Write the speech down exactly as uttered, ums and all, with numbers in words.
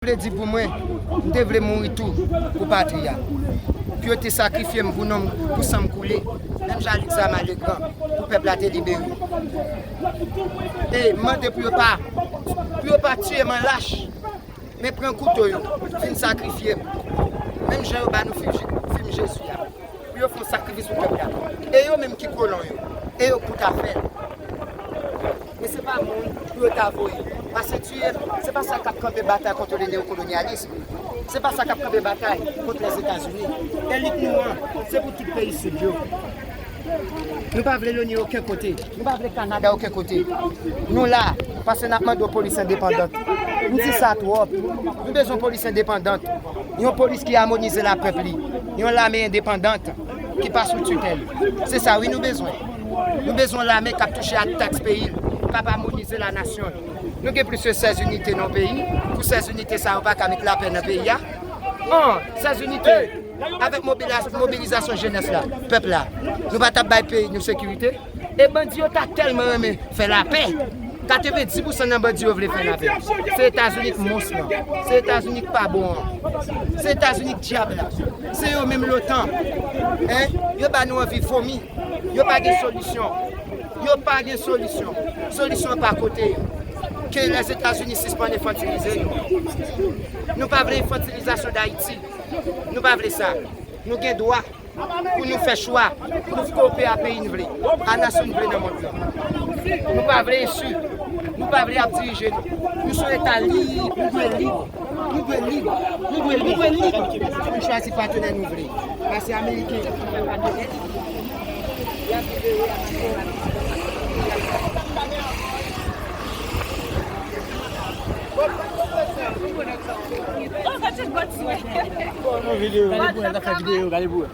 vle di pou mwen, m te vle mouri tou pou patri a. Pou yo te sakrifye m pou non m, pou san m koule. Menm jan Alix Ramal Legrand, pou pèp la te libere. E m mande pou yo pa, pou yo pa tiye m an lach, men pran kouto yo, vin sakrifye m. Menm jan yo ba nou fim, fim Jezi a. Pou yo fè yon sakrifis pou pèp la. E yo menm ki kolon yo. E yo k pou ta fè l. Men se pa moun pou yo ta voye. Pase tiye m, se pa sa k ap kanpe batay kont le neokolonyalis. Se pa sa k ap kanpe batay kont Lèzetazini. Elit nou an, se pou tout peyi sid yo. Nou pa vle Loni okenn kote. Nou pa vle Kanada okenn kote. Nou la, paske n ap mande yon polis endepandant. M di sa twòp. Nou bezwen yon polis endepandant. Yon polis ki amonize la pèp li. Yon lame endepandant ki pa sou titèl. Se sa wi nou bezwen. Nou bezwen yon lame k ap touche ak taks peyi l, k ap amonize la nasyon l. Nou gen plis ke sèz inite nan yon peyi. Pou sèz inite sa yo pa ka met lapè nan peyi a. An, sèz inite, avèk mobilas-, mobilizasyon jenès la, pèp la, nou pa t ap bay peyi nou sekirite? E bandi yo ta tèlman renmen fè lapè. Katrevenndis pousan nan bandi yo vle fè lapè. Se Etazini k mons lan. Se Etazini k pa bon an. Se Etazini k dyab la. Se yo menm l'OTAN. Hein? Yo ba nou anvi vomi. Yo pa gen solisyon. Yo pa gen solisyon. Solisyon pa kote yo. Ke Lèzetazini sispann enfantilize nou. Nou pa vle enfantilizasyon Dayiti. Nou pa vle sa. Nou gen dwa pou nou fè chwa, pou nou kope a peyi n vle, a nasyon n vle nan mond lan. Nou pa vle ensilt, nou pa vle y ap dirije nou. Nou se yon eta lib, nou dwe lib, nou dwe lib, nou dwe lib, nou dwe lib pou n chwazi patnè nou vle. Pase Ameriken, y ap fè patnè. Bon, videyo. Gade pou wè, n ap fè videyo, gade pou wè.